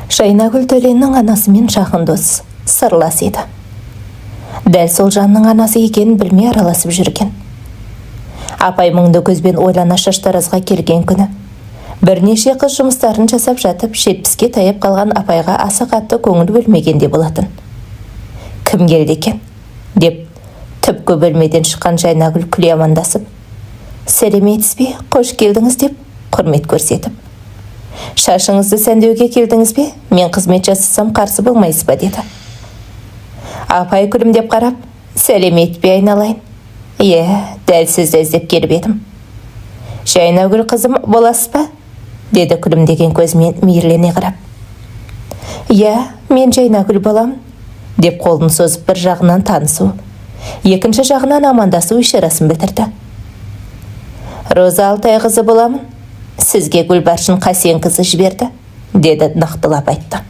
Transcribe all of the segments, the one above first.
Жайнагүл Төленнің анасымен жақын дос, сырлас еді. Дәл сол жанның анасы екенін білмей араласып жүрген. Апай мұңды көзбен ойлана шаштаразға келген күні бірнеше қыз жұмыстарын жасап жатып, 70-ке таяп қалған апайға аса қатты көңіл бөлмеген де болатын. «Кім келді екен?» деп түпкі бөлмеден шыққан Жайнагүл күле амандасып, «Сәлеметсіз бе, қош келдіңіз», – деп құрмет көрсетіп, «Шашыңызды сәндеуге келдіңіз бе? Мен қызмет жасасам, қарсы болмайсыз ба?» – деді. Апай күлімдеп қарап, «Сәлемет пе, айналайын? Иә, дәл сізді іздеп келіп едім. Жайнагүл қызым боласыз ба?» – деді күлімдеген көзімен мейірлене қарап. «Иә, мен Жайнагүл боламын», – деп қолын созып, бір жағынан танысу, екінші жағынан амандасу ишарасын білдірді. «Роза Алтайқызы боламын. Сізге Гүлбаршын Қасенқызы жіберді», – деді, нақтылап айтты.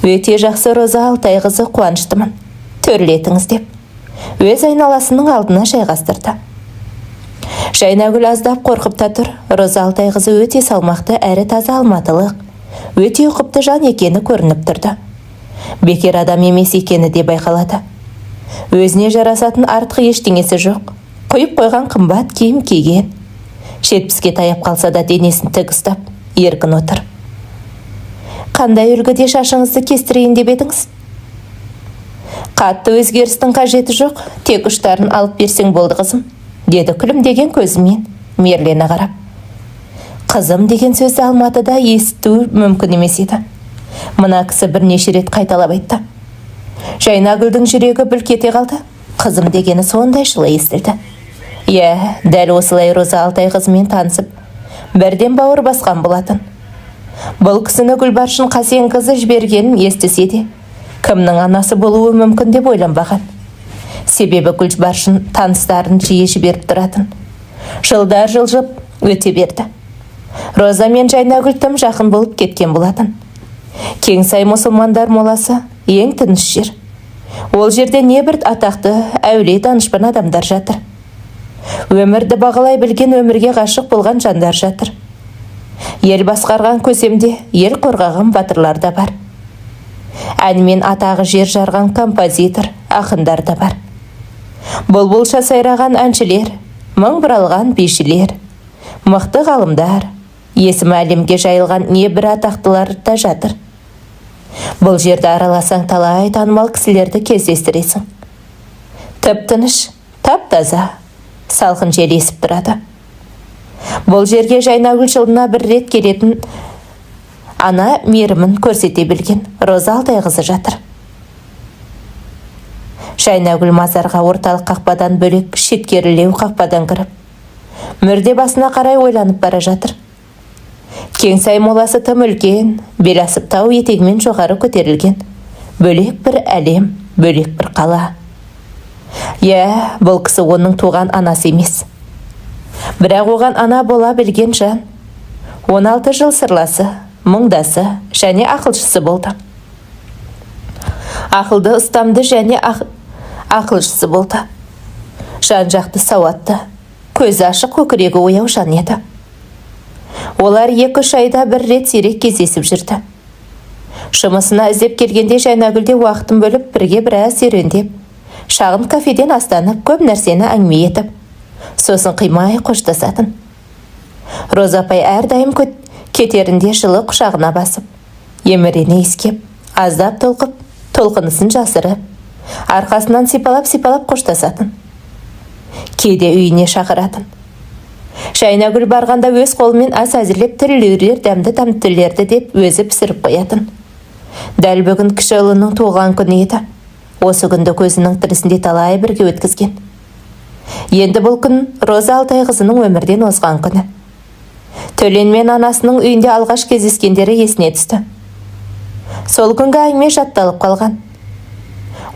«Өте жақсы, Роза Алтайқызы, қуаныштымын. Төрлетіңіз», – деп өз айналасының алдына жайғастырды. Жайнагүл аздап қорқып та тұр. Роза Алтайқызы өте салмақты әрі таза алматылық, өте ұқыпты жан екені көрініп тұрды. Бекер адам емес екені де байқалады. Өзіне жарасатын артық ештеңесі жоқ, құйып қойған қымбат киім киген. 70-ке таяп қалса да, денесін тік ұстап, еркін отыр. «Қандай үлгіде шашыңызды кестірейін деп едіңіз? Қатты өзгерістің қажеті жоқ, тек ұштарын алып берсең болды, қызым», – деді күлімдеген көзімен мейірлене қарап. «Қызым» деген сөзді Алматыда есту мүмкін емес еді. Мына кісі бірнеше рет қайталап айтты. Жайнагүлдің жүрегі бүлк ете қалды. «Қызым» дегені сондай жылы естілді. Иә, дәл осылай Роза Алтайқызымен танысып, бірден бауыр басқан болатын. Бұл кісіні Гүлбаршын Қасенқызы жібергенін естісе де, кімнің анасы болуы мүмкін деп ойланбаған. Себебі Гүлбаршын таныстарын жиі жіберіп тұратын. Жылдар жылжып өте берді. Роза мен Жайнагүл тым жақын болып кеткен болатын. Кеңсай мұсылмандар моласы – ең тыныш жер. Ол жерде небір атақты, әулие, данышпан адамдар жатыр. Өмірді бағалай білген, өмірге ғашық болған жандар жатыр. Ел басқарған көсемде, ел қорғаған батырлар да бар. Әнімен атағы жер жарған композитор, ақындар да бар. Бұлбұлша сайраған әншілер, мың бұралған бишілер, мықты ғалымдар, есімі әлемге жайылған небір атақтылар да жатыр. Бұл жерді араласаң, талай танымал кісілерді кездестіресің. Тып тыныш, тап таза, салқын жел есіп тұрады. Бұл жерге Жайнагүл жылына бір рет келетін. Ана мейірімін көрсете білген Роза Алтайқызы жатыр. Жайнагүл мазарға орталық қақпадан бөлек, шеткерілеу қақпадан кіріп, мүрде басына қарай ойланып бара жатыр. Кеңсай моласы тым үлкен, бел асып тау етегімен жоғары көтерілген. Бөлек бір әлем, бөлек бір қала. Иә, бұл кісі оның туған анасы емес, бірақ оған ана бола білген жан. 16 жыл сырласы, мұңдасы және ақылшысы болды. Ақылды, ұстамды және ақылшысы болды. Жан жақты сауатты, көзі ашық, көкірегі ояу жан еді. Олар 2-3 айда бір рет сирек кездесіп жүрді. Жұмысына іздеп келгенде Жайнагүл де уақытын бөліп, бірге біраз серуендеп, шағын кафеден астанып, көп нәрсені әңгіме етіп, сосын қимай қоштасатын. Роза апай әрдайым кетерінде жылы құшағына басып, емірене иіскеп, аздап толқып, толқынысын жасырып, арқасынан сипалап-сипалап қоштасатын. Кейде үйіне шақыратын. Жайнагүл барғанда өз қолымен ас әзірлеп, түрлі дәмді тәттілерді деп өзі пісіріп қоятын. Дәл бүгін кіші ұлының туған күні еді. Осы күнді көзінің тірісінде талай бірге өткізген. Енді бұл күн Роза Алтайқызының өмірден озған күні. Төлен мен анасының үйінде алғаш кездескендері есіне түсті. Сол күнгі әңгіме жатталып қалған.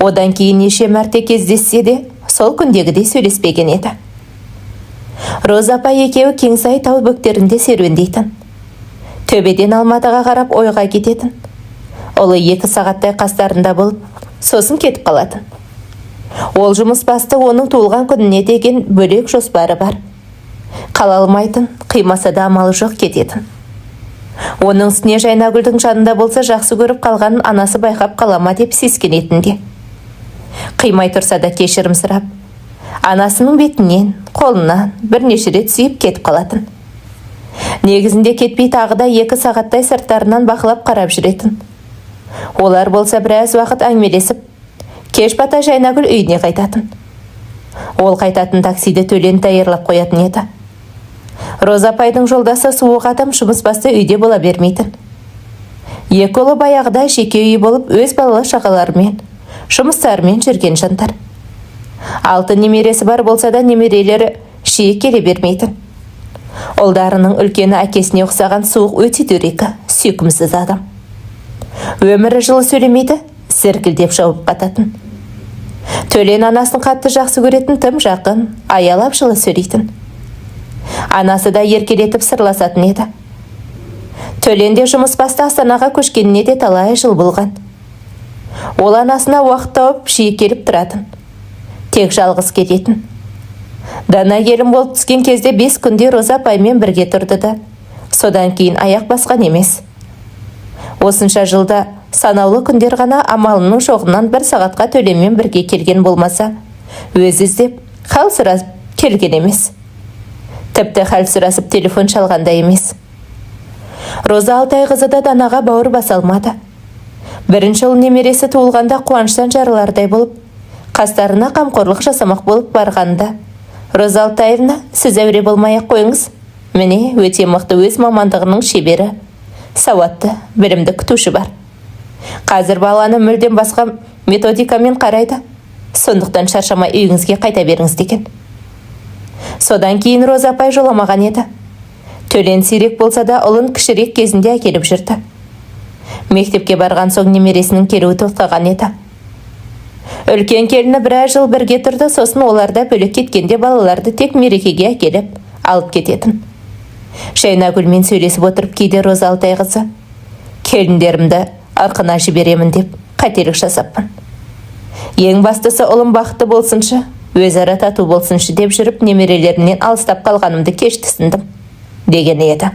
Одан кейін неше мәрте кездессе де, сол күндегідей сөйлеспеген еді. Роза апай екеуі Кеңсай тау бөктерінде серуендейтін. Төбеден Алматыға қарап ойға кететін. Ұлы 2 сағаттай қастарында болып, сосын кетіп қалатын. Ол жұмыс басты, оның туылған күніне деген бөлек жоспары бар. Қала алмайтын, қимаса да амалы жоқ кететін. Оның үстіне Жайнагүлдің жанында болса, жақсы көріп қалғанын анасы байқап қала ма деп сескенетін де. Қимай тұрса да кешірім сұрап, анасының бетінен, қолынан бірнеше рет сүйіп кетіп қалатын. Негізінде кетпей тағы да 2 сағаттай сырттарынан бақылап қарап жүретін. Олар болса біраз уақыт әңгімелесіп, кеш бата Жайнагүл үйіне қайтатын. Ол қайтатын таксиді Төлен даярлап қоятын еді. Роза апайдың жолдасы суық адам, жұмыс басты үйде бола бермейтін. 2 ұлы баяғыда жеке үй болып, өз балалы шағаларымен, жұмыстарымен жүрген жандар. 6 немересі бар болса да немерелері жиі келе бермейтін. Ұлдарының үлкені әкесіне ұқсаған суық, өте дөрекі, сүйкімсіз адам. Өмірі жылы сөйлемейді, зіркілдеп жауып қататын. Төлен анасын қатты жақсы көретін, тым жақын, аялап жылы сөйлейтін. Анасы да еркелетіп сырласатын еді. Төлен де жұмыс басты Астанаға көшкеніне де талай жыл болған. Ол анасына уақыт тауып жиі келіп тұратын. Тек жалғыз кететін. Дана келін болып түскен кезде 5 күнде Роза апаймен бірге тұрды да, содан кейін аяқ басқан емес. Осынша жылда санаулы күндер ғана амалының жоғынан 1 сағатқа Төленмен бірге келген болмаса, өзі іздеп, хал сұрасып келген емес. Тіпті хал сұрасып телефон шалғанда емес. Роза Алтайқызы да Данаға бауыр баса алмады. Бірінші ұл немересі туылғанда қуаныштан жарылардай болып, қастарына қамқорлық жасамақ болып барғанда, Роза Алтаевна, сіз әуре болмай-ақ қойыңыз. Міне, өте мықты өз мамандығының шебері, сауатты, білімді күтуші бар. Қазір баланы мүлдем басқа методикамен қарайды. Сондықтан шаршамай үйіңізге қайта беріңіз деген. Содан кейін Роза апай жоламаған еді. Төлен сирек болса да ұлын кішірек кезінде әкеліп жүрді. Мектепке барған соң немересінің келуі тоқтаған еді. Үлкен келіні біраз жыл бірге тұрды, сосын оларда бөлек кеткенде балаларды тек мерекеге әкеліп алып кететін. Жайнагүлмен сөйлесіп отырып кейде Роза Алтайқызы, келіндерімді ырқына жіберемін деп қателік жасаппын. Ең бастысы ұлым бақытты болсыншы, өзара тату болсыншы деп жүріп немерелерімнен алыстап қалғанымды кеш түсіндім, деген еді.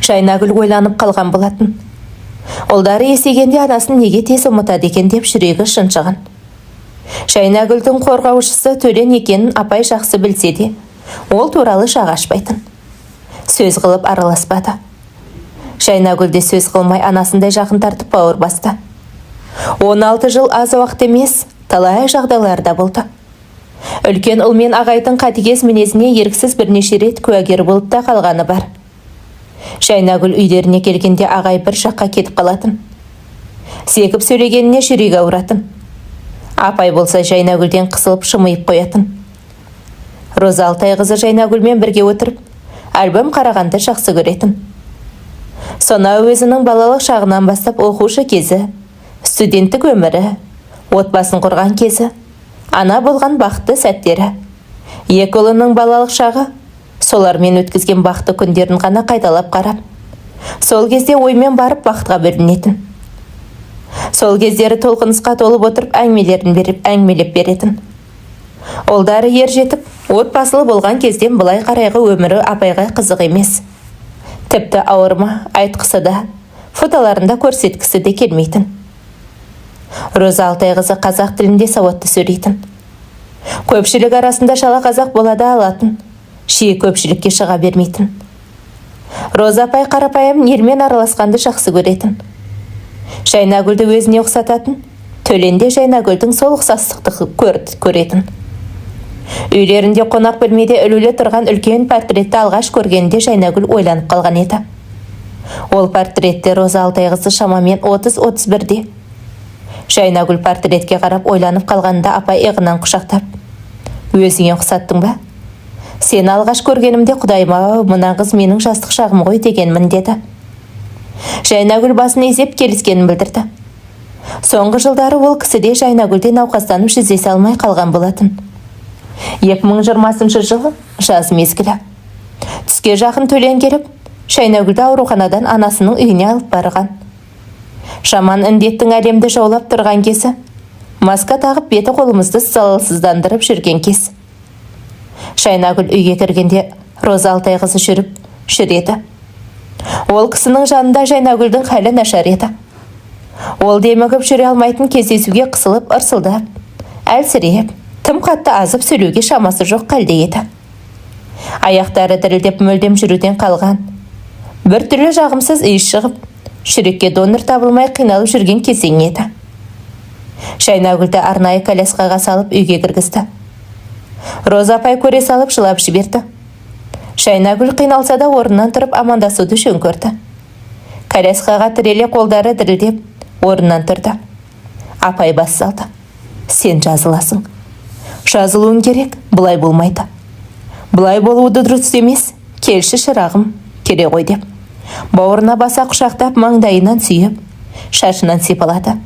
Жайнагүл ойланып қалған болатын. Ұлдары есейгенде анасын неге тез ұмытады екен деп жүрегі шыншыған. Жайнагүлдің қорғаушысы Төлен екенін апай жақсы білсе де, ол туралы жақ ашпайтын. Сөз қылып араласпады. Жайнагүл де сөз қылмай анасындай жақын тартып бауыр басты. 16 жыл аз уақыт емес, талай жағдайларда болды. Үлкен ұл мен ағайдың қатыгез мінезіне еріксіз бірнеше рет куәгер болып та қалғаны бар. Жайнагүл үйлеріне келгенде ағай бір жаққа кетіп қалатын. Секіп сөйлегеніне жүрегі ауыратын. Апай болса Жайнагүлден қысылып жымиып қоятын. Роза Алтайқызы Жайнагүлмен бірге отырып, альбом қарағанды жақсы көретін. Сонау өзінің балалық шағынан бастап оқушы кезі, студенттік өмірі, отбасын құрған кезі, ана болған бақытты сәттері, екі ұлының балалық шағы, солармен өткізген бақытты күндерін ғана қайталап қарап, сол кезде оймен барып бақытқа бөлінетін. Сол кездері толқынысқа толып отырып әңгімелерін беріп, әңгімелеп беретін. Ұлдары ер жетіп, отбасылы болған кезден былай қарайғы өмірі апайға қызық емес. Тіпті ауырма, айтқысы да, фотоларында көрсеткісі де келмейтін. Роза Алтайқызы қазақ тілінде сауатты сөйлейтін. Көпшілік арасында шала қазақ бола да алатын, жиі көпшілікке шыға бермейтін. Роза апай қарапайым елмен араласқанды жақсы көретін. Жайнагүлді өзіне ұқсататын, Төленде Жайнагүлдің сол ұқсастықты көретін. Үйлерінде қонақ бөлмеде ілулі тұрған үлкен портретті алғаш көргенде Жайнагүл ойланып қалған еді. Ол портретте Роза Алтайқызы шамамен 30-31-де. Жайнагүл портретке қарап ойланып қалғанда апай иығынан құшақтап, «Өзіңе ұқсаттың ба? Сені алғаш көргенімде құдайым-ау, мына қыз менің жастық шағым ғой дегенмін», деді. Жайнагүл басын изеп келіскенін білдірді. Соңғы жылдары ол кісіде Жайнагүлде науқастанып жүздесе алмай қалған болатын. 2020 жылы жаз мезгілі. Түске жақын Төлен келіп, Жайнагүлді ауруханадан анасының үйіне алып барған. Жаман індеттің әлемді жаулап тұрған кезі, маска тағып беті қолымызды залалсыздандырып жүрген кез. Жайнагүл үйге кіргенде Роза Алтайқызы жүріп жүреді. Ол кісінің жанында Жайнагүлдің халі нашар еді. Ол демігіп жүре алмайтын, кездесуге қысылып, ырсылдап, әлсіреп, тым қатты азып, сөйлеуге шамасы жоқ халде еді. Аяқтары дірілдеп, мүлдем жүруден қалған. Бір түрлі жағымсыз иіс шығып, жүрекке донор табылмай қиналып жүрген кезең еді. Жайнагүлді арнайы коляскаға салып үйге кіргізді. Роза апай көре салып жылап жіберді. Жайнагүл қиналса да орнынан тұрып амандасуды жөн көрді. Коляскаға тіреле, қолдары дірілдеп орнынан тұрды. Апай бас салды. Сен жазыласың. Жазылуың керек, бұлай болмайды. Бұлай болуы дұрыс емес. Келші, шырағым, келе ғой деп. Бауырына баса құшақтап, маңдайынан сүйіп, шашынан сипалады.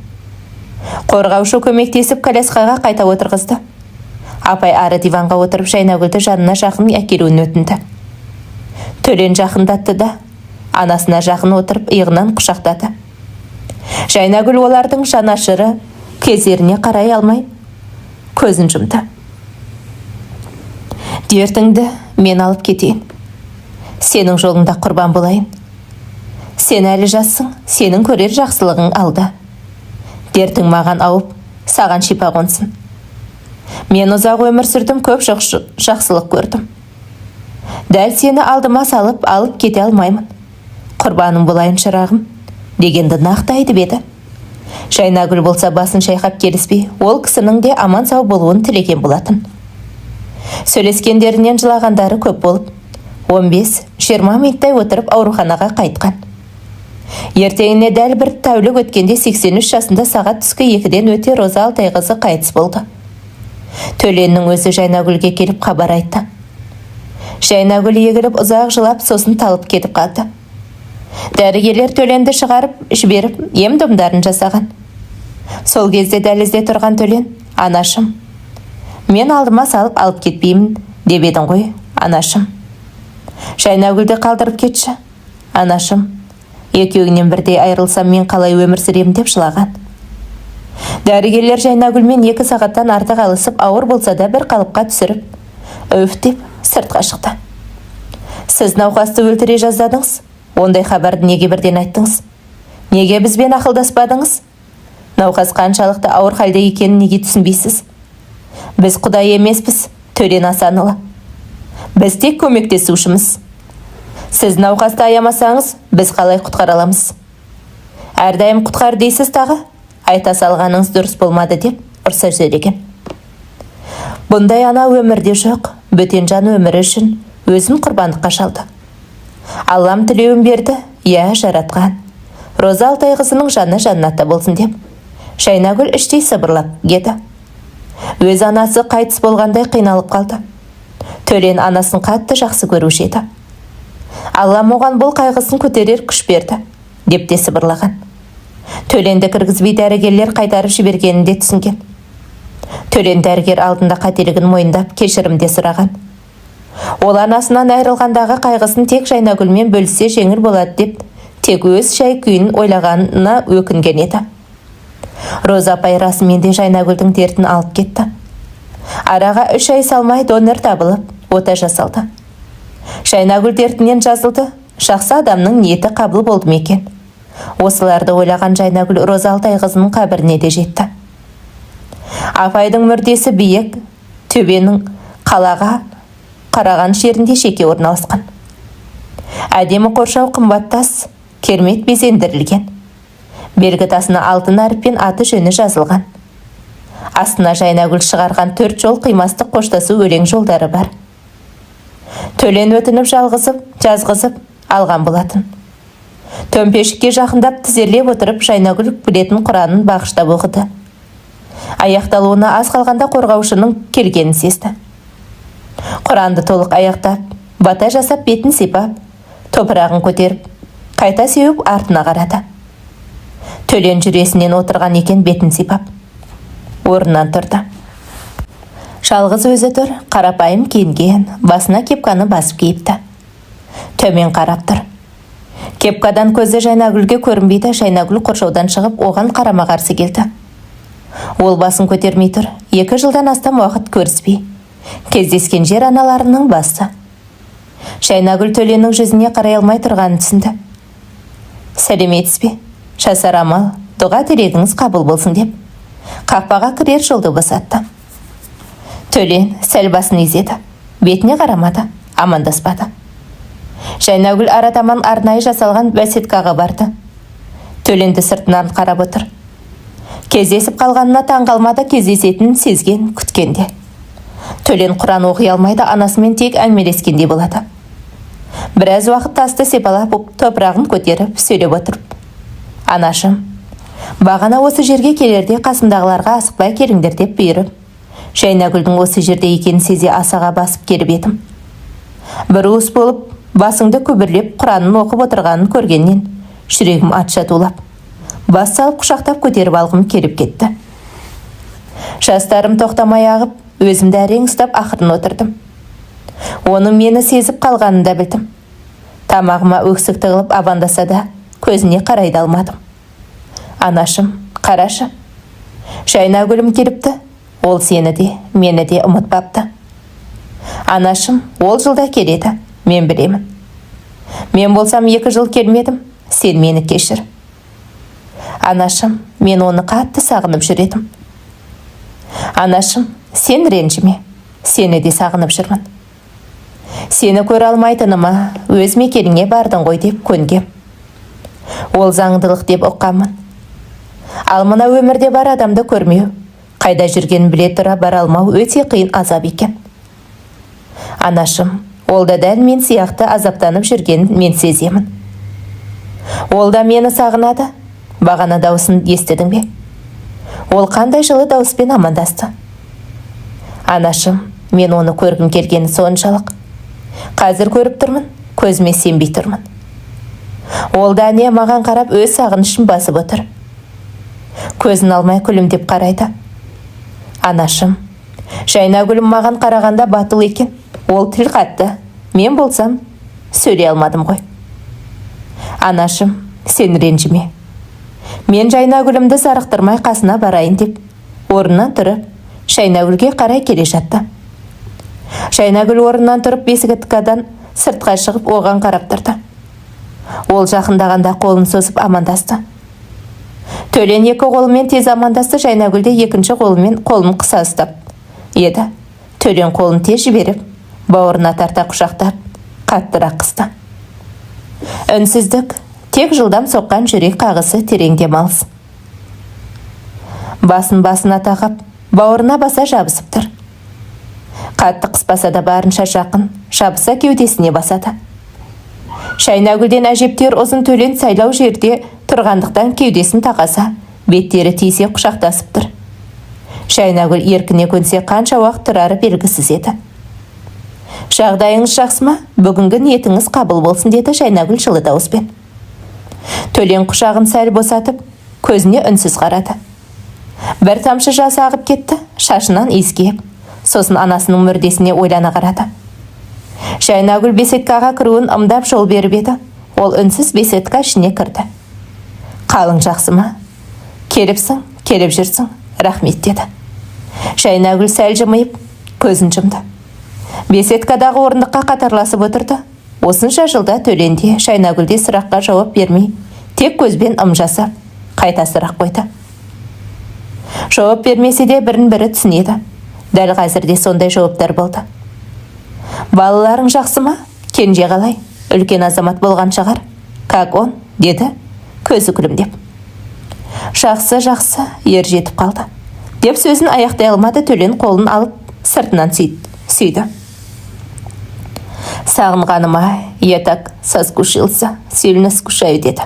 Қорғаушы көмектесіп коляскаға қайта отырғызды. Апай ары диванға отырып, Жайнагүлді жанына жақын әкелуін өтінді. Төлен жақындатты да, анасына жақын отырып, иығынан құшақтады. Жайнагүл олардың жанашыры кездеріне қарай алмай көзін жұмды. Дертіңді мен алып кетейін. Сенің жолыңда құрбан болайын. Сен әлі жассың, сенің көрер жақсылығың алда. Дертің маған ауып, саған шипа қонсын. Мен ұзақ өмір сүрдім, көп жақсылық көрдім. Дәл сені алдыма салып, алып кете алмаймын. Құрбаның болайын, шырағым, дегенді нақты айтып еді. Жайнагүл болса басын шайқап келіспей, ол кісінің де аман сау болуын тілеген болатын. Сөйлескендерінен жылағандары көп болып, 15-20 минуттай отырып ауруханаға қайтқан. Ертеңіне дәл бір тәулік өткенде 83 жасында сағат түскі 2-ден өте Роза Алтайқызы қайтыс болды. Төленнің өзі Жайнагүлге келіп хабар айтты. Жайнагүл егіліп ұзақ жылап, сосын талып кетіп қалды. Дәрігерлер Төленді шығарып жіберіп, ем-домдарын жасаған. Сол кезде дәлізде тұрған Төлен: «Анашым, мен алдыма салып алып кетпеймін деп едің ғой, анашым. Жайнагүлді қалдырып кетші, анашым. Екеуіңнен бірдей айырылсам, мен қалай өмір сүремін?» деп жылаған. Дәрігерлер Жайнагүлмен 2 сағаттан артық алысып, ауыр болса да бір қалыпқа түсіріп, өф деп сыртқа шықты. Сіз науқасты өлтіре жаздадыңыз. Ондай хабарды неге бірден айттыңыз? Неге бізбен ақылдаспадыңыз? Науқас қаншалықты ауыр халде екенін неге түсінбейсіз? Біз құдай емеспіз, Төлен Асанұлы. Біз тек көмектесушіміз. Сіз науқасты аямасаңыз, біз қалай құтқара аламыз? Әрдайым құтқар дейсіз тағы, айта салғаныңыз дұрыс болмады деп ұрса сөйлеген. Бұндай ана өмірде жоқ, бөтен жан өмірі үшін өзін құрбандыққа шалды. Аллам тілеуін берді, иә, жаратқан. Роза Алтайқызының жаны жәннатта болсын деп Жайнагүл іштей сыбырлап еді. Өз анасы қайтыс болғандай қиналып қалды. Төлен анасын қатты жақсы көруші еді. Аллам оған бұл қайғысын көтерер күш берді, деп те сыбырлаған. Төленді кіргізбей дәрігерлер қайтарып жібергенін де түсінген. Төлен дәрігер алдында қателігін мойындап, кешірім де сұраған. Ол анасынан айырылғандағы қайғысын тек Жайнагүлмен бөліссе жеңіл болады деп, тек өз жай күйін ойлағанына өкінген еді. Роза апай расымен де Жайнагүлдің дертін алып кетті. Араға 3 ай салмай донор табылып, ота жасалды. Жайнагүл дертінен жазылды. Жақсы адамның ниеті қабыл болды ма екен? Осыларды ойлаған Жайнагүл Роза Алтайқызының қабіріне де жетті. Апайдың мүрдесі биік төбенің қалаға қараған жерінде жеке орналасқан. Әдемі қоршау қымбат тас, кермет безендірілген. Белгі тасына алтын әріппен аты жөні жазылған. Астына Жайнагүл шығарған 4 жол қимастық қоштасу өлең жолдары бар. Төлен өтініп жазғызып алған болатын. Төмпешікке жақындап тізерлеп отырып Жайнагүл білетін Құранын бағыштап оқыды. Аяқталуына аз қалғанда қорғаушының келгенін сезді. Құранды толық аяқтап, бата жасап бетін сипап, топырағын көтеріп, қайта сеуіп артына қарады. Төлен жүресінен отырған екен бетін сипап. Орнынан тұрды. Жалғыз өзі тұр, қарапайым киінген, басына кепканы басып киіпті. Төмен қарап тұр. Кепкадан көзі Жайнагүлге көрінбейді. Жайнагүл қоршаудан шығып, оған қарама-қарсы келді. Ол басын көтермей тұр. 2 жылдан астам уақыт көріспей кездескен жер аналарының басы. Жайнагүл Төленнің жүзіне қарай алмай тұрғанын түсінді. Сәлеметсіз бе, жасар амал, дұға тілегіңіз қабыл болсын, деп қақпаға кірер жолды босатты. Төлен сәл басын изеді, бетіне қарамады, амандаспады. Жайнагүл ара таман арнайы жасалған беседкаға барды. Төленді сыртынан қарап отыр. Кездесіп қалғанына таң қалмады, кездесетінін сезген, күткенде. Төлен Құран оқи алмайды, анасымен тек әңгімелескендей болады. Біраз уақыт тасты сипалап, топырағын көтеріп, сөйлеп отырып: «Анашым, бағана осы жерге келерде қасымдағыларға асықпай келіңдер деп бұйырып, Жайнагүлдің осы жерде екенін сезе асыға басып келіп едім. Бір уыс болып басыңды күбірлеп Құранын оқып отырғанын көргеннен жүрегім атша тулап, бас салып құшақтап көтеріп алғым келіп кетті. Жастарым тоқтамай ағып, өзімді әрең ұстап, ақырын отырдым. Оның мені сезіп қалғанын да білдім. Тамағыма өксік тығылып, амандаса да көзіне қарай да алмадым. Анашым, қарашы, Жайнагүлім келіпті. Ол сені де, мені де ұмытпапты. Анашым, ол жылда келеді, мен білемін. Мен болсам 2 жыл келмедім, сен мені кешір. Анашым, мен оны қатты сағынып жүр едім. Анашым, сен ренжіме, сені де сағынып жүрмін. Сені көре алмайтыныма өз мекеніңе бардың ғой деп көнгем. Ол заңдылық деп ұққанмын. Ал мына өмірде бар адамды көрмеу, қайда жүргенін біле тұра бара алмау өте қиын азап екен. Анашым, ол да дәл мен сияқты азаптанып жүргенін мен сеземін. Ол да мені сағынады. Бағана дауысын естідің бе? Ол қандай жылы дауыспен амандасты. Анашым, мен оны көргім келгені соншалық, қазір көріп тұрмын, көзіме сенбей тұрмын. Ол да, әне, маған қарап, өз сағынышын басып отыр. Көзін алмай күлімдеп қарайды. Анашым, Жайнагүлім маған қарағанда батыл екен. Ол тіл қатты, мен болсам сөйлей алмадым ғой. Анашым, сен ренжіме. Мен Жайнагүлімді зарықтырмай қасына барайын», – деп орнынан тұрып, Жайнагүлге қарай келе жатты. Жайнагүл орнынан тұрып, беседкадан сыртқа шығып, оған қарап тұрды. Ол жақындағанда қолын созып амандасты. Төлен екі қолымен тез амандасты. Жайнагүл де екінші қолымен қолын қыса ұстап еді, Төлен қолын тез жіберіп, бауырына тарта құшақтап, қаттырақ қысты. Үнсіздік, тек жылдам соққан жүрек қағысы, терең демалыс. Басын басына тақап, бауырына баса жабысып тұр. Қатты қыспаса да, барынша жақын жабыса кеудесіне басады. Жайнагүлден әжептәуір ұзын Төлен сайлау жерде тұрғандықтан, кеудесін тақаса, беттері тисе құшақтасып тұр. Жайнагүл еркіне көнсе, қанша уақыт тұрары белгісіз еді. «Жағдайыңыз жақсы ма? Бүгінгі ниетіңіз қабыл болсын», – деді Жайнагүл жылы дауыспен. Төлен құшағын сәл босатып, көзіне үнсіз қарады. Бір тамшы жас ағып кетті, шашынан иіскеп. Сосын анасының мүрдесіне ойлана қарады. Жайнагүл беседкаға кіруін ымдап жол беріп еді, ол үнсіз беседка ішіне кірді. «Қалың жақсы ма? Келіпсің, келіп жүрсің, рахмет», – деді. Жайнагүл сәл жымиып, көзін жұмды. Беседкадағы орындыққа қатарласып отырды. Осынша жылда Төленде, Жайнагүлде сұраққа жауап бермей, тек көзбен ым жасап, қайта сұрақ қойды. Жауап бермесе де, бірін бірі түсінеді. Дәл қазір де сондай жауаптар болды. «Балаларың жақсы ма? Кенже қалай? Үлкен азамат болған шығар? Как он?» – деді көзі күлімдеп. «Жақсы, жақсы, ер жетіп қалды», – деп сөзін аяқтай алмады. Төлен қолын алып, сыртынан сүйді. «Сағынғаныма, я так соскучился, сильно скучаю», – деді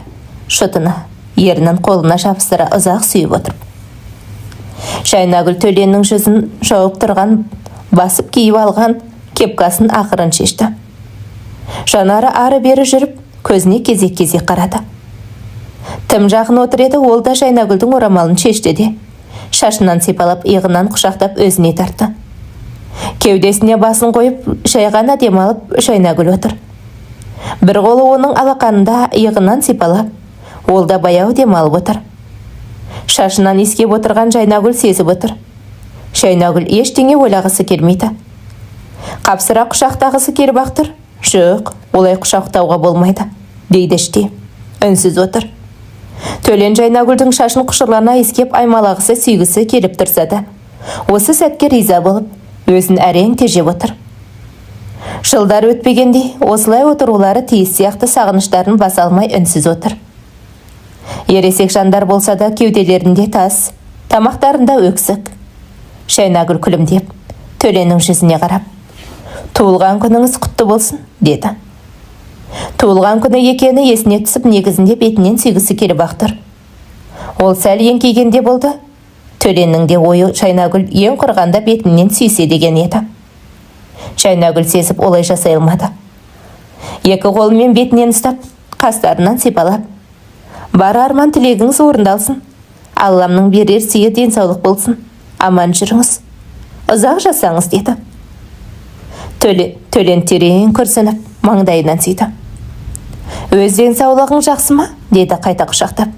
шытына ернін қолына жабыстыра ұзақ сүйіп отырып. Жайнагүл Төленнің жүзін жауып тұрған, басып киіп алған кепкасын ақырын шешті. Жанары ары бері жүріп, көзіне кезек-кезек қарады. Тым жақын отыр еді. Ол да Жайнагүлдің орамалын шешті де, шашынан сипалап, иығынан құшақтап, өзіне тартты. Кеудесіне басын қойып, жай ғана демалып Жайнагүл отыр. Бір қолы оның алақанында, иығынан сипалап, ол да баяу демалып отыр. Шашынан иіскеп отырған Жайнагүл сезіп отыр. Жайнагүл ештеңе ойлағысы келмейді. Қапсыра құшақтағысы келіп ақ тұр. Жоқ, олай құшақтауға болмайды дейді іштей. Үнсіз отыр. Төлен Жайнагүлдің шашын құшырлана иіскеп аймалағысы, сүйгісі келіп тұрса да, осы сәтке риза болып, өзін әрең тежеп отыр. Жылдар өтпегендей, осылай отырулары тиіс сияқты, сағыныштарын баса алмай үнсіз отыр. Ересек жандар болса да, кеуделерінде тас, тамақтарында өксік. Жайнагүл күлімдеп, Төленнің жүзіне қарап: «Туылған күніңіз құтты болсын», – деді. Туылған күні екені есіне түсіп, негізінде бетінен сүйгісі келіп ақ тұр. Ол сәл еңкейгенде болды. Төленнің де ойы Жайнагүл ең құрғанда бетінен сүйсе деген еді. Жайнагүл сезіп, олай жасай алмады. Екі қолымен бетінен ұстап, қастарынан сипалап: «Бар арман тілегіңіз орындалсын. Алламның берер сыйы денсаулық болсын. Аман жүріңіз. Ұзақ жасаңыз», – деді. Төлен терең күрсініп, маңдайынан сүйді. «Өз денсаулығың жақсы ма?» – деді қайта құшақтап.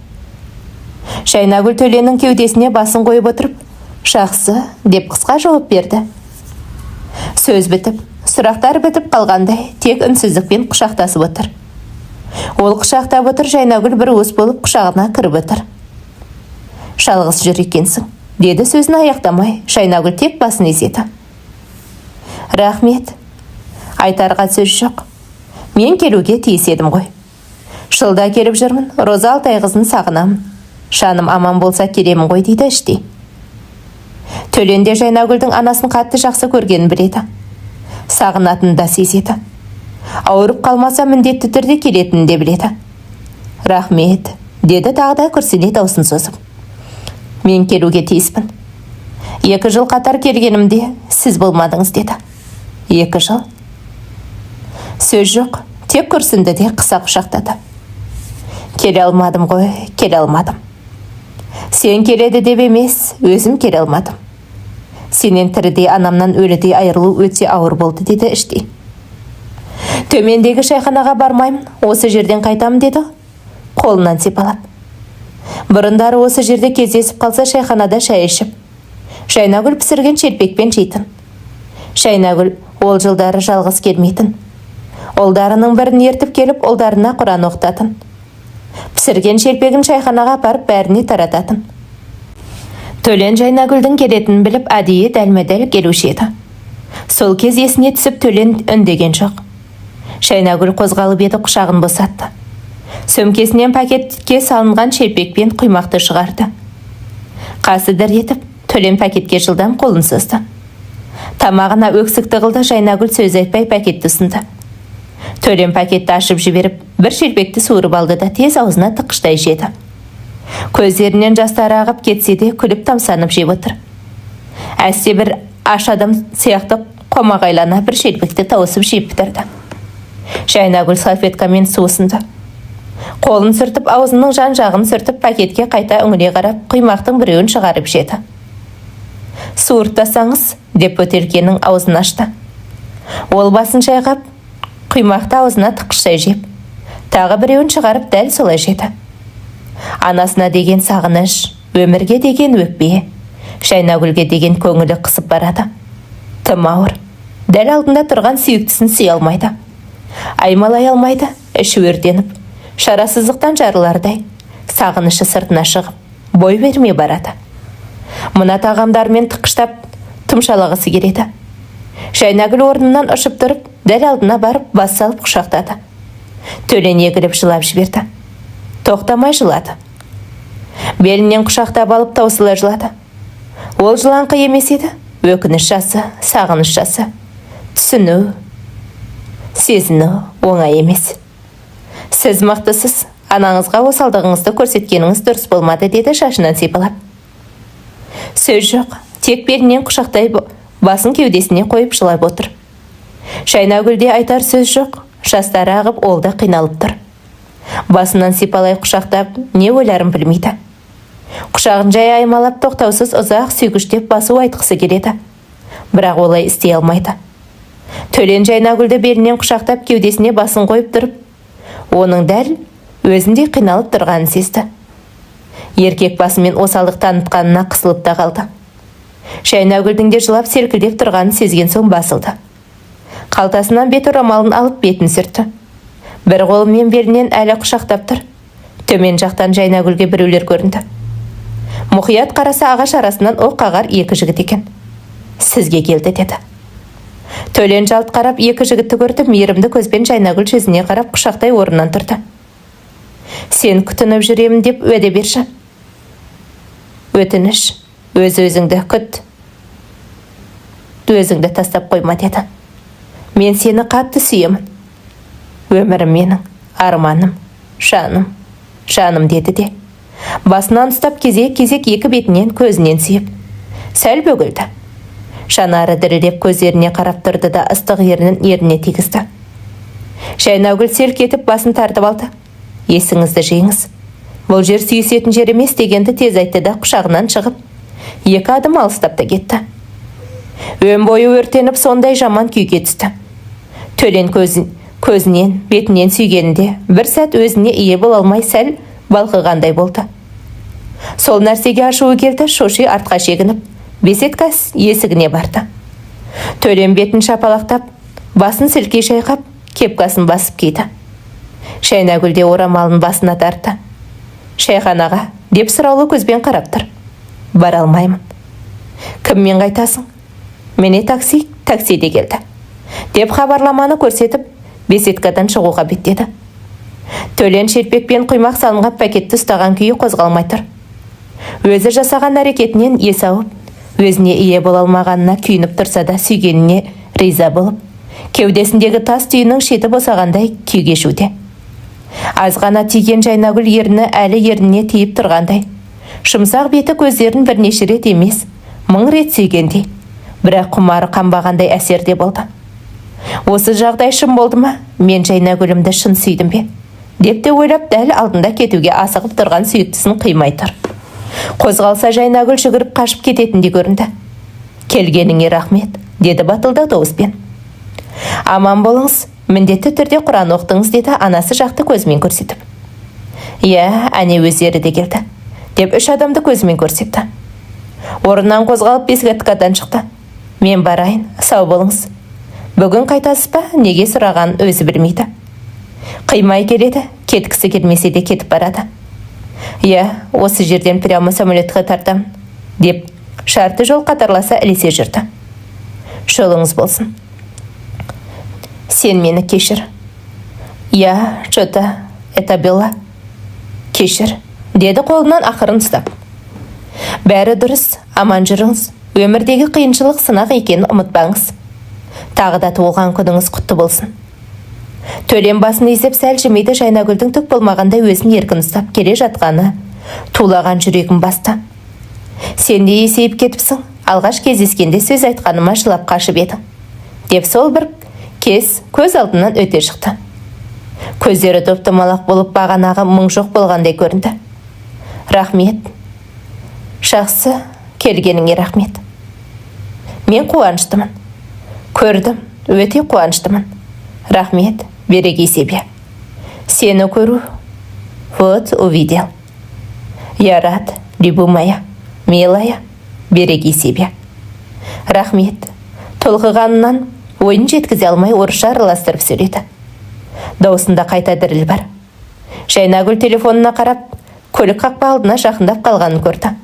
Жайнагүл Төленнің кеудесіне басын қойып отырып: «Жақсы», – деп қысқа жауап берді. Сөз бітіп, сұрақтар бітіп қалғандай, тек үнсіздікпен құшақтасып отыр. Ол құшақтап отыр, Жайнагүл бір уыс болып құшағына кіріп отыр. «Жалғыз жүр екенсің», – деді сөзін аяқтамай. Жайнагүл тек басын изеді. «Рахмет. Айтарға сөз жоқ. Мен келуге тиіс едім ғой. Жылда келіп жүрмін. Роза Алтайқызын сағынамын. Жаным аман болса, келемін ғой», – дейді іштей. Төлен де Жайнагүлдің анасын қатты жақсы көргенін біледі. Сағынатынын да сезеді. Ауырып қалмаса, міндетті түрде келетінін де біледі. «Рахмет», – деді тағы да күрсіне даусын созып. «Мен келуге тиіспін. 2 жыл қатар келгенімде сіз болмадыңыз», – деді. 2 жыл. Сөз жоқ, тек күрсінді де қыса құшақтады. «Келе алмадым ғой, келе алмадым. Сен келеді деп емес, өзім келе алмадым. Сенен тірідей, анамнан өлідей айырылу өте ауыр болды», – деді іштей. «Төмендегі шайханаға бармаймын, осы жерден қайтамын», – деді қолынан сипалап. Бұрындары осы жерде кездесіп қалса, шайханада шай ішіп, Жайнагүл пісірген шелпекпен жейтін. Жайнагүл ол жылдары жалғыз келмейтін. Ұлдарының бірін ертіп келіп, ұлдарына құран оқытатын. Пісірген шелпегін шайханаға апарып, бәріне тарататын. Төлен Жайнагүлдің келетінін біліп, әдейі дәлме-дәл келуші еді. Сол кез есіне түсіп, Төлен үндеген жоқ. Жайнагүл қозғалып еді, құшағын босатты. Сөмкесінен пакетке салынған шелпек пен құймақты шығарды. Қасы дір етіп, Төлен пакетке жылдам қолын созды. Тамағына өксік тығылды. Жайнагүл сөз айтпай пакетті ұсынды. Төлен пакетті ашып жіберіп, бір шелпекті суырып алды да, тез аузына тыққыштай жеді. Көздерінен жастары ағып кетсе де, күліп тамсанып жеп отыр. Әсте бір аш адам сияқты қомағайлана бір шелпекті тауысып жеп бітірді. Жайнагүл салфеткамен су ұсынды. Қолын сүртіп, аузының жан жағын сүртіп, пакетке қайта үңіле қарап, құймақтың біреуін шығарып жеді. «Суырттасаңыз», – деп бөтелкенің аузын ашты. Ол басын шайқап, құймақты аузына тыққыштай жеп, тағы біреуін шығарып, дәл солай жеді. Анасына деген сағыныш, өмірге деген өкпе, Жайнагүлге деген көңілі қысып барады. Тым ауыр. Дәл алдында тұрған сүйіктісін сүйе алмайды, аймалай алмайды. Іші өртеніп, шарасыздықтан жарылардай, сағынышы сыртына шығып, бой бермей барады. Мына тағамдармен тыққыштап тұмшалағысы келеді. Жайнагүл орнынан ұшып тұрып, дәл алдына барып, бас салып құшақтады. Төлен егіліп жылап жіберді. Тоқтамай жылады. Белінен құшақтап алып, таусыла жылады. Ол жылаңқы емес еді, өкініш жасы, сағыныш жасы. Түсіну, сезіну оңай емес. «Сіз мықтысыз. Анаңызға осалдығыңызды көрсеткеніңіз дұрыс болмады», – деді шашынан сипалап. Сөз жоқ, тек белінен құшақтай, басын кеудесіне қойып жылап отыр. Жайнагүлде айтар сөз жоқ, жастары ағып, ол да қиналып тұр. Басынан сипалай құшақтап, не ойларын білмейді. Құшағын жай аймалап, тоқтаусыз ұзақ сүйгіштеп басу айтқысы келеді. Бірақ олай істей алмайды. Төлен Жайнагүлді белінен құшақтап, кеудесіне басын қойып тұрып, оның дәл өзіндей қиналып тұрғанын сезді. Еркек басымен осалдық танытқанына қысылып та қалды. Жайнагүлдің де жылап селкілдеп тұрғанын сезген соң басылды. Қалтасынан бет орамалын алып, бетін сүртті. Бір қолымен белінен әлі құшақтап тұр. Төмен жақтан Жайнагүлге біреулер көрінді. Мұқият қараса, ағаш арасынан оқ қағар екі жігіт екен. «Сізге келді», – деді. Төлен жалт қарап, екі жігітті көрді. Мейірімді көзбен Жайнагүл жүзіне қарап, құшақтай орнынан тұрды. «Сен күтініп жүремін деп уәде берші. Өтініш, өз өзіңді күт, өзіңді тастап қойма», – деді. «Мен сені қатты сүйемін. Өмірім менің, арманым, жаным, жаным», – деді де, басынан ұстап, кезек кезек екі бетінен, көзінен сүйіп, сәл бөгелді. Жанары дірілдеп, көздеріне қарап тұрды да, ыстық ернін ерніне тигізді. Жайнагүл селк етіп, басын тартып алды. «Есіңізді жиыңыз, бұл жер сүйісетін жер емес», – дегенді тез айтты да, құшағынан шығып, екі адым алыстап та кетті. Өн бойы өртеніп, сондай жаман күйге түсті. Төлен көзінен, бетінен сүйгенінде бір сәт өзіне ие бола алмай, сәл балқығандай болды. Сол нәрсеге ашуы келді. Шоши артқа шегініп, беседка есігіне барды. Төлен бетін шапалақтап, басын сілке шайқап, кепкасын басып киді. Жайнагүл де орамалын басына тартты. «Шайханаға?» – деп сұраулы көзбен қарап тұр. «Бара алмаймын». «Кіммен қайтасың?» «Міне, такси, такси де келді», – деп хабарламаны көрсетіп, беседкадан шығуға беттеді. Төлен шелпек пен құймақ салынған пакетті ұстаған күйі қозғалмай тұр. Өзі жасаған әрекетінен есі ауып, өзіне ие бола алмағанына күйініп тұрса да, сүйгеніне риза болып, кеудесіндегі тас түйіннің шеті босағандай күй кешуде. Аз ғана тиген Жайнагүл ерні әлі ерніне тиіп тұрғандай. Жұмсақ беті, көздерін бірнеше рет емес, мың рет сүйгендей, бірақ құмары қанбағандай әсерде болды. «Осы жағдай шын болды ма? Мен Жайнагүлімді шын сүйдім бе?» – деп те ойлап, дәл алдында кетуге асығып тұрған сүйіктісін қимай тұр. Қозғалса, Жайнагүл жүгіріп қашып кететіндей көрінді. «Келгеніңе рахмет», – деді батылдау дауыспен. «Аман болыңыз, міндетті түрде құран оқытыңыз», – деді анасы жақты көзімен көрсетіп. «Иә, әне, өздері де келді», – деп үш адамды көзімен көрсетті. Орнынан қозғалып, беседкадан шықты. «Мен барайын, сау болыңыз». «Бүгін қайтасыз ба?» Неге сұрағанын өзі білмейді. Қимай келеді, кеткісі келмесе де, кетіп барады. «Иә, осы жерден прямо самолетқа тартамын», – деп жарты жол қатарласа ілесе жүрді. «Жолыңыз болсын». «Сен мені кешір. Я что-то это было. Кешір», – деді қолынан ақырын ұстап. «Бәрі дұрыс, аман жүріңіз. Өмірдегі қиыншылық сынақ екенін ұмытпаңыз. Тағы да туылған күніңіз құтты болсын». Төлен басын изеп, сәл жымиды. Жайнагүлдің түк болмағандай өзін еркін ұстап келе жатқаны тулаған жүрегін басты. «Сен де есейіп кетіпсің. Алғаш кездескенде сөз айтқаныма жылап қашып едің», – деп сол бір кез көз алдынан өте шықты. Көздері топ домалақ болып, бағанағы мұң жоқ болғандай көрінді. «Рахмет, жақсы, келгеніңе рахмет. Мен қуаныштымын, көрдім, өте қуаныштымын. Рахмет, береги себя. Сені көру, вот увидел. Я рад, любимая, милая, береги себя. Рахмет». Толқығанынан ойын жеткізе алмай, орысша араластырып сөйледі. Даусында қайта діріл бар. Жайнагүл телефонына қарап, көлік қақпа алдына жақындап қалғанын көрді.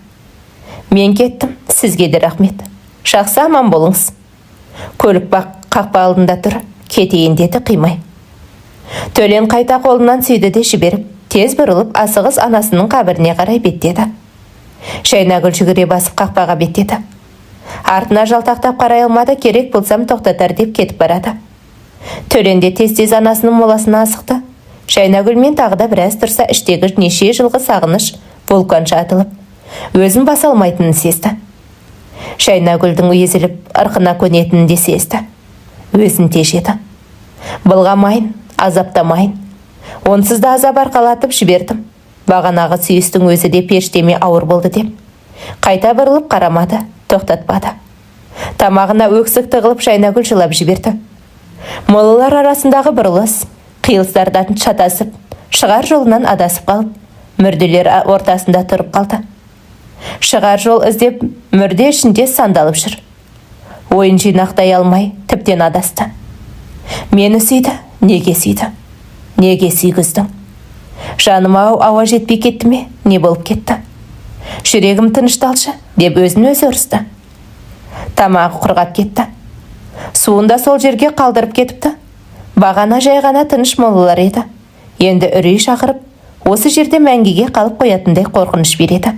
«Мен кеттім, сізге де рахмет. Жақсы, аман болыңыз. Көлік қақпа алдында тұр, кетейін», – деді қимай. Төлен қайта қолынан сүйді де жіберіп, тез бұрылып, асығыс анасының қабіріне қарай беттеді. Жайнагүл жүгіре басып, қақпаға беттеді. Артына жалтақтап қарай алмады, керек болсам тоқтатар деп кетіп барады. Төлен де тез-тез анасының моласына асықты. Жайнагүлмен тағы да біраз тұрса, іштегі неше жылғы сағыныш вулканша атылып, өзін баса алмайтынын сезді. Жайнагүлдің езіліп, ырқына көнетінін де сезді. Өзін тежеді. «Былғамайын, азаптамайын. Онсыз да азап арқалатып жібердім. Бағанағы сүйістің өзі де періштеме ауыр болды», – деп. Қайта бұрылып қарамады, тоқтатпады. Тамағына өксік тығылып, Жайнагүл жылап жіберді. Молалар арасындағы бұрылыс, қиылыстардан шатасып, шығар жолынан адасып қалып, мүрделер ортасында тұрып қалды. Шығар жол іздеп, мүрде ішінде сандалып жүр. Ойын жинақтай алмай, тіптен адасты. «Мені сүйді, неге сүйді? Неге сүйгіздің?» Жаным-ау, ауа жетпей кетті ме, не болып кетті? Жүрегім, тынышталшы, деп өзін өзі ұрысты. Тамағы құрғап кетті. Суын да сол жерге қалдырып кетіпті. Бағана жай ғана тыныш молалар еді. Енді үрей шақырып, осы жерде мәңгіге қалып қоятындай қорқыныш береді.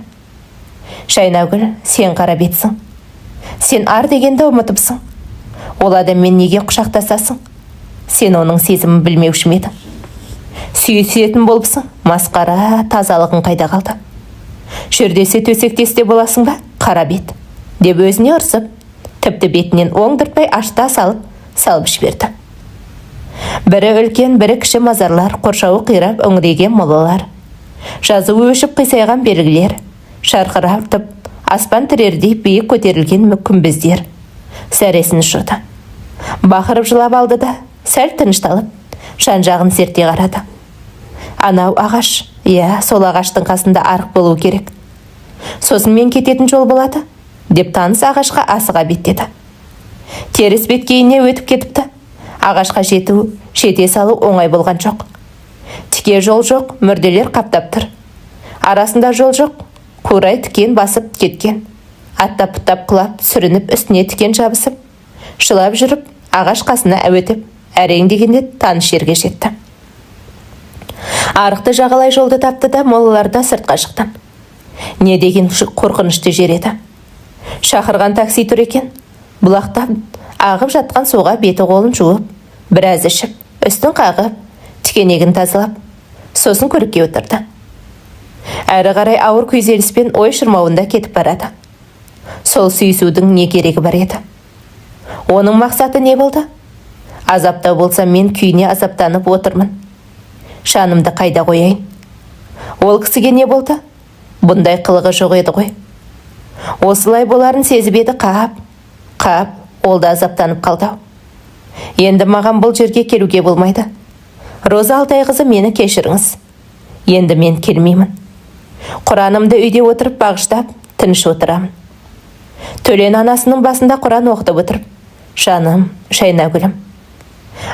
Жайнагүл, сен қара бетсің. Сен ар дегенді ұмытыпсың. Ол адаммен неге құшақтасасың? Сен оның сезімін білмеуші ме едің? Сүйісетін болыпсың, масқара, тазалығың қайда қалды? Жүр десе, төсектес те боласың ба, қара бет? Деп өзіне ұрсып, тіпті бетінен оңдыртпай ашта салып, салып жіберді. Бірі үлкен, бірі кіші мазарлар, қоршауы қирап үңірейген молалар, жазуы өшіп қисайған белгілер, шарқыратып аспан тірердей биік көтерілген күмбездер сәресін ұшырды. Бақырып жылап алды да, сәл тынышталып, жан жағын зерттей қарады. Анау ағаш, иә, сол ағаштың қасында арық болу керек. Сосын мен кететін жол болады, деп таныс ағашқа асыға беттеді. Теріс беткейіне өтіп кетіпті. Ағашқа жету, жете салу оңай болған жоқ. Тіке жол жоқ, мүрделер қаптап тұр. Арасында жол жоқ, қурай тікен басып кеткен. Аттап бұттап құлап, сүрініп, үстіне тікен жабысып, жылап жүріп, ағаш қасына өтіп, әрең дегенде таныс жерге жетті. Арықты жағалай жолды тапты да, молаларда сыртқа шықты. Не деген қорқынышты жер еді. Шақырған такси тұр екен. Бұлақтан ағып жатқан суға беті қолын жуып, біраз ішіп, үстін қағып, тікенегін тазалап, сосын көлікке отырды. Әрі қарай ауыр күйзеліспен, ой шырмауында кетіп барады. Сол сүйісудің не керегі бар еді? Оның мақсаты не болды? Азаптау болса, мен күйіне азаптанып отырмын. Жанымды қайда қояйын? Ол кісіге не болды? Бұндай қылығы жоқ еді ғой. Осылай боларын сезіп еді, қап, қап, ол да азаптанып қалды ау. Енді маған бұл жерге келуге болмайды. Роза Алтайқызы, мені кешіріңіз. Енді мен келмеймін. Құранымды үйде отырып бағыштап, тыныш отырамын. Төлен анасының басында Құран оқытып отырып, «Жаным, Жайнагүлім,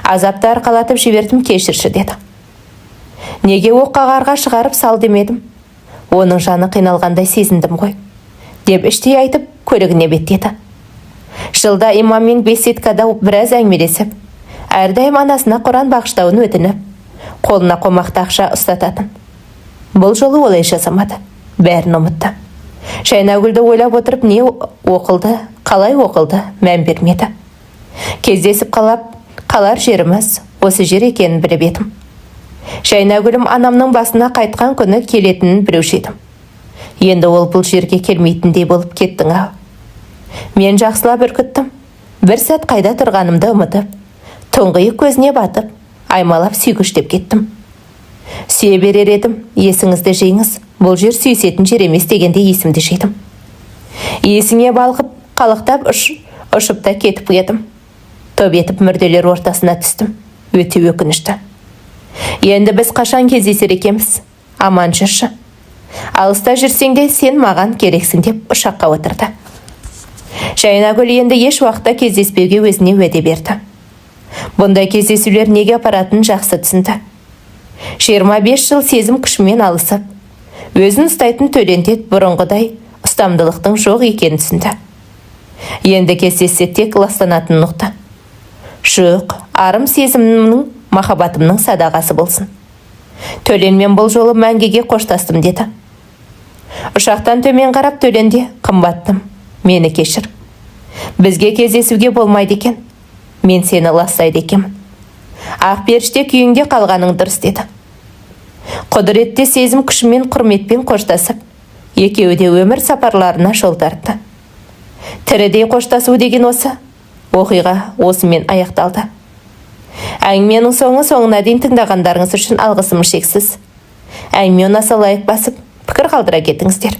азапты арқалатып жібердім, кешірші», – деді. Неге оққағарға шығарып сал демедім? Оның жаны қиналғандай сезіндім ғой, деп іштей айтып, көлігіне беттеді. Жылда имаммен беседкада біраз әңгімелесіп, әрдайым анасына Құран бағыштауын өтініп, қолына қомақты ақша ұстататын. Бұл жолы олай жасамады, бәрін ұмытты. Жайнагүлді ойлап отырып, не оқылды, қалай оқылды, мән бермеді. Кездесіп қалап қалар жеріміз осы жер екенін біліп едім. Жайнагүлім анамның басына қайтқан күні келетінін білуші едім. Енді ол бұл жерге келмейтіндей болып кеттің ау. Мен жақсылап үркіттім. Бір сәт қайда тұрғанымды ұмытып, тұңғиық көзіне батып, аймалап, сүйгіштеп кеттім. Сүйе берер едім, есіңізді жиыңыз, бұл жер сүйісетін жер емес дегенде есімді жидым. Есіңе балқып, қалықтап ұшып та кетіп едім. Топ етіп мүрделер ортасына түстім. Өте өкінішті. Енді біз қашан кездесер екенбіз? Аман жүрші. Алыста жүрсең де, сен маған керексің, деп ұшаққа отырды. Жайнагүл енді еш уақытта кездеспеуге өзіне уәде берді. Бұндай кездесулер неге апаратынын жақсы түсінді. 25 жыл сезім күшімен алысып, өзін ұстайтын Төленде бұрынғыдай ұстамдылықтың жоқ екенін түсінді. Енді кездессе, тек ластанатынын ұқты. Жоқ, арым сезімімнің, махаббатымның садағасы болсын. Төленмен бұл жолы мәңгіге қоштастым, деді. Ұшақтан төмен қарап, Төленде, қымбаттым, мені кешір. Бізге кездесуге болмайды екен. Мен сені ластайды екенмін. Ақ періште күйіңде қалғаның дұрыс, деді. Құдіретті сезім күшімен құрметпен қоштасып, екеуі де өмір сапарларына жол тартты. Тірідей қоштасу деген осы. Оқиға осымен аяқталды. Әңгіменің соңы соңына дейін тыңдағандарыңыз үшін алғысым шексіз. Әңгіме ұнаса, лайк басып, пікір қалдыра кетіңіздер.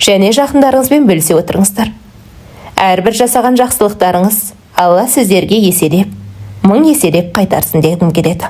Және жақындарыңызбен бөлісе отырыңыздар. Әрбір жасаған жақсылықтарыңыз Алла сіздерге еселеп, мың еселеп қайтарсын дегім келеді.